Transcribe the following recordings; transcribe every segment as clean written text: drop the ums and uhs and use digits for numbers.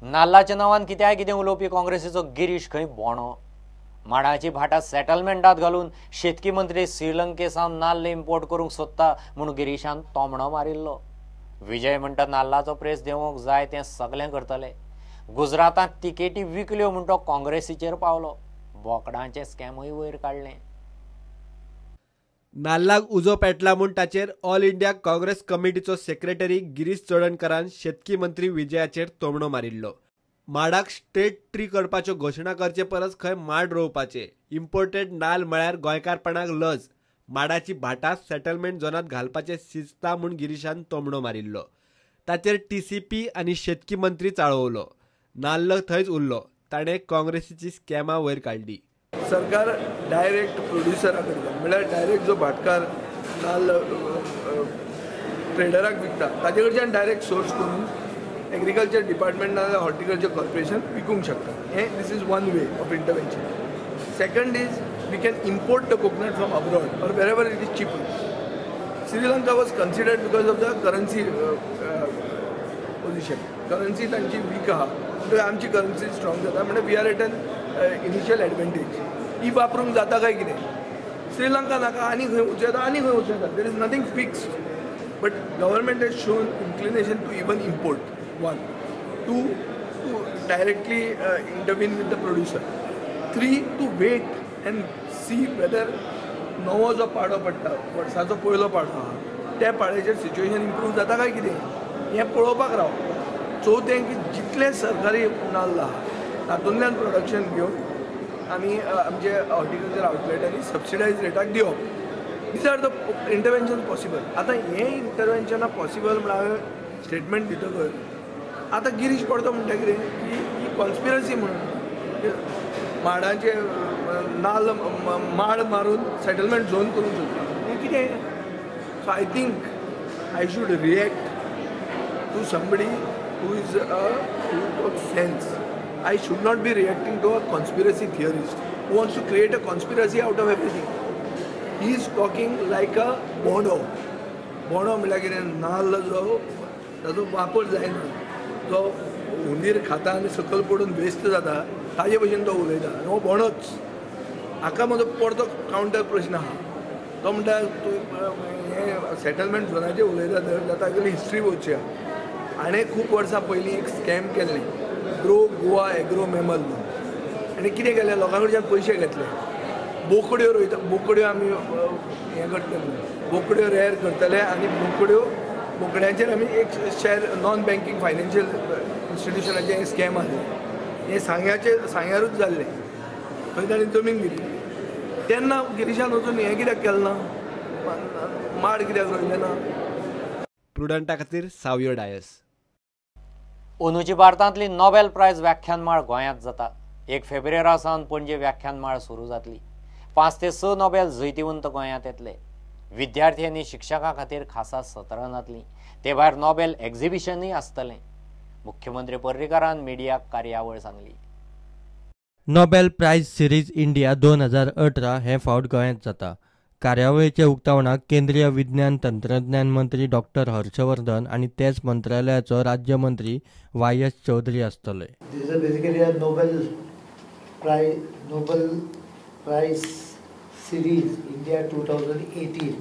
नाल्लाच्या नांवान कित्याय कितें उलोवपी काँग्रेसीचो गिरीश खंय बोणो. माडाची भाटां सेटलमेंटात घालून शेतकी मंत्री श्रीलंके सावन नाल्ल इम्पोर्ट करूंक सोदता म्हूण गिरीशान तोमणो मारिल्लो. विजय म्हणटा नाल्लाचो प्रेस देंवोवंक जाय तें सगळें करतले. गुजरातांत तिकेटी विकल्यो म्हूण तो काँग्रेसीचेर पावलो. बोकडांचें स्कॅमूय वयर काडलें. नाल्लाक उजो पेटला म्हूण ताचेर ऑल इंडिया काँग्रेस कमिटीचो सेक्रेटरी गिरीश चोडणकारान शेतकी मंत्री विजयाचेर तोमणो मारिल्लो. माडाक स्टेट ट्री करपाच्यो घोशणा करचे परस खंय माड रोवपाचे. इम्पोर्टेड नाल्ल म्हळ्यार गोंयकारपणाक लज. माडाची भाटां सेटलमेंट झोनांत घालपाचें शिजता म्हूण गिरीशान तोमणो मारिल्लो. ताचेर TCP आनी शेतकी मंत्री चाळवलो. नाल्ल थंयच उरलो. ताणें काँग्रेसीची स्कॅमां वयर काडली. सरकार डायरेक्ट प्रोड्युसरा कडल्यान म्हळ्यार डायरेक्ट जो भाटकार नाल्ल ट्रेडराक विकता ताजे कडच्यान डायरेक्ट सोर्स करून एग्रीकल्चर डिपार्टमेंट नाजाल्यार हॉर्टिकल्चर कॉर्पोरेशन विकूंक शकता. हें this is one way of intervention. Second is we can import the coconut from abroad or wherever it is cheaper. Sri Lanka was considered because of the currency position. Currency तांची week आहा म्हणटकच आमची currency strong जाता, म्हणजे we are at an initial advantage. ही वापरूंक जाता काय कितें? श्रीलंका नाका, आनी खंय वचूं येता, आनी खंय वचूं येता. There is nothing fixed, but government has shown inclination to even import. 1, 2, to directly intervene with the producer. 3, to wait and see whether नवो जो पाडो पडटा, वर्साचो पयलो पाडो आहा, त्या पाड्याचेर सिच्युएशन इम्प्रूव जाता काय कितें हें पळोवपाक राव. चवथें की जितले सरकारी नाल्ल आहा तातूंतल्यान प्रोडक्शन घेवन आमी आमचे हॉर्टिकल्चर आउटलेटांनी सबसिडायज रेटाक दिवप. These are the intervention possible. आतां हें इंटरवेन्शनां पॉसिबल म्हण हांवें स्टेटमेंट दितकच आतां गिरीश पडतो म्हणटा कितें की ही कॉन्स्पिरसी म्हणून माडांचे नाल्ल माड मारून सेटलमेंट झोन करूंक सोदता हें कितें? So I think I should react to somebody who is who talks sense. I should not be reacting to a conspiracy theorist who wants to create a conspiracy out of everything. He is talking like a Bondo. Bondo म्हणल्यार कितें? नाल्ल जो ताचो वापर जायना, जो हुंदीर खाता आनी सकयल पडून वेस्ट जाता ताजे भशेन तो उलयता. आनी हो बोंडोच. हाका म्हजो परतो कावंटर प्रश्न आहा. तो म्हणटा तूं हें सेटलमेंट झोनाचेर उलयता तर जाता तागेली हिस्ट्री वचया. हाणें खूब वर्सां पयलीं एक स्कॅम केल्लें, ग्रो गोवा एग्रो मेमल म्हणून. आनी कितें केलें, लोकां कडच्यान पयशे घेतले. बोकड्यो रोयता, बोकड्यो आमी हें करतले, बोकड्यो रेअर करतले आनी बोकड्यांचेर आमी एक शेअर नॉन बँकींग फायनान्शियल इन्स्टिट्युशनाचें हें स्कॅम आसलें. हें सांग्यारूच जाल्लें. थंय ताणें जमीन दिली. तेन्ना गिरीशान वचून हें कित्याक केलें ना, माड कित्याक रोयलें ना? प्रुडंटा खातीर सावयो डायस. अंदूची भारतांतली नोबेल प्रायज व्याख्यानमाळ गोंयांत जाता. 1 फेब्रुवारा सावन पणजे व्याख्यानमाळ सुरू जातली. 5 ते 6 नोबेल जैतिवंत गोंयांत येतले. विद्यार्थी आनी शिक्षकां खातीर खासा सत्रां जातलीं. ते भायर नोबेल एक्झिबिशनूय आसतलें. मुख्यमंत्री पर्रीकारान मिडियाक कार्यावळ सांगली. नोबेल प्रायज सिरीज इंडिया 2018 हे फावट गोंयांत जाता. कार्यावळीच्या उक्तावणाक केंद्रीय विज्ञान तंत्रज्ञान मंत्री डॉक्टर हर्षवर्धन आनी तेच मंत्रालयाचो राज्यमंत्री वाय.एस. चौधरी आसतले. This is basically a Nobel Prize Series India 2018,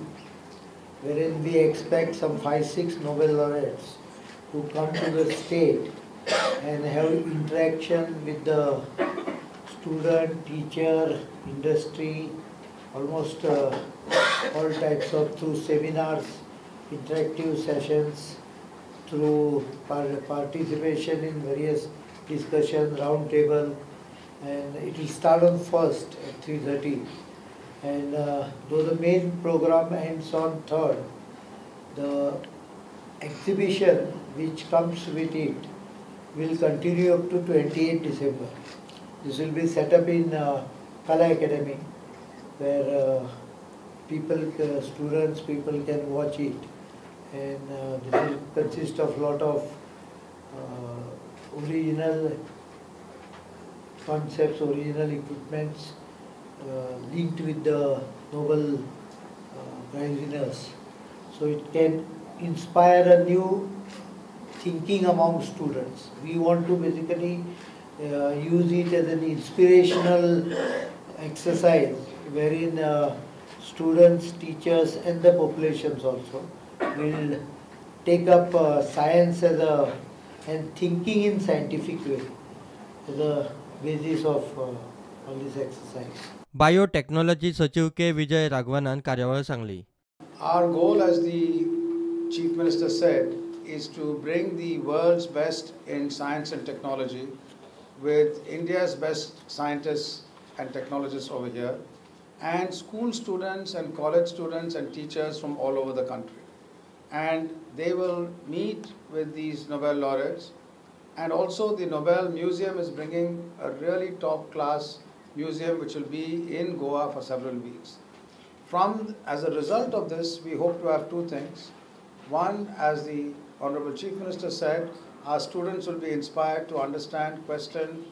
wherein we expect some 5-6 Nobel laureates to come to the state and have interaction with the student, teacher, industry, almost all types of, through seminars, interactive sessions, through participation in various discussion, round table, and it will start on 1st at 3:30. And though the main program ends on 3rd, the exhibition which comes with it will continue up to 28 December. This will be set up in Kala Academy, where people, students, people can watch it, and this will consist of lot of original concepts, original equipments linked with the Nobel Prize winners. So it can inspire a new thinking among students. We want to basically use it as an inspirational exercise wherein students, teachers and the populations also will take up science as a and thinking in scientific way as a basis of all this exercise. Biotechnology सचिव K Vijay राघवनान कार्यावळ सांगली. Our goal, as the Chief Minister said, is to bring the world's best in science and technology with India's best scientists and technologists over here, and school students and college students and teachers from all over the country. And they will meet with these Nobel laureates, and also the Nobel Museum is bringing a really top class museum which will be in Goa for several weeks. As a result of this, we hope to have two things. One, as the Honorable Chief Minister said, our students will be inspired to understand, question,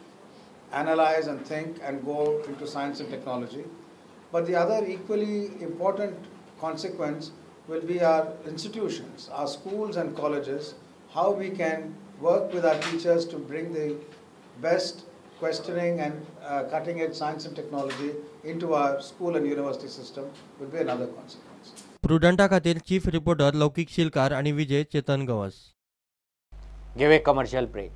analyze and think and go into science and technology. But the other equally important consequence will be our institutions, our schools and colleges, how we can work with our teachers to bring the best questioning and cutting edge science and technology into our school and university system will be another consequence. प्रुडंटा खातीर chief reporter Laukik Shilkar आणि विजय चेतन गवस. घेवे commercial break.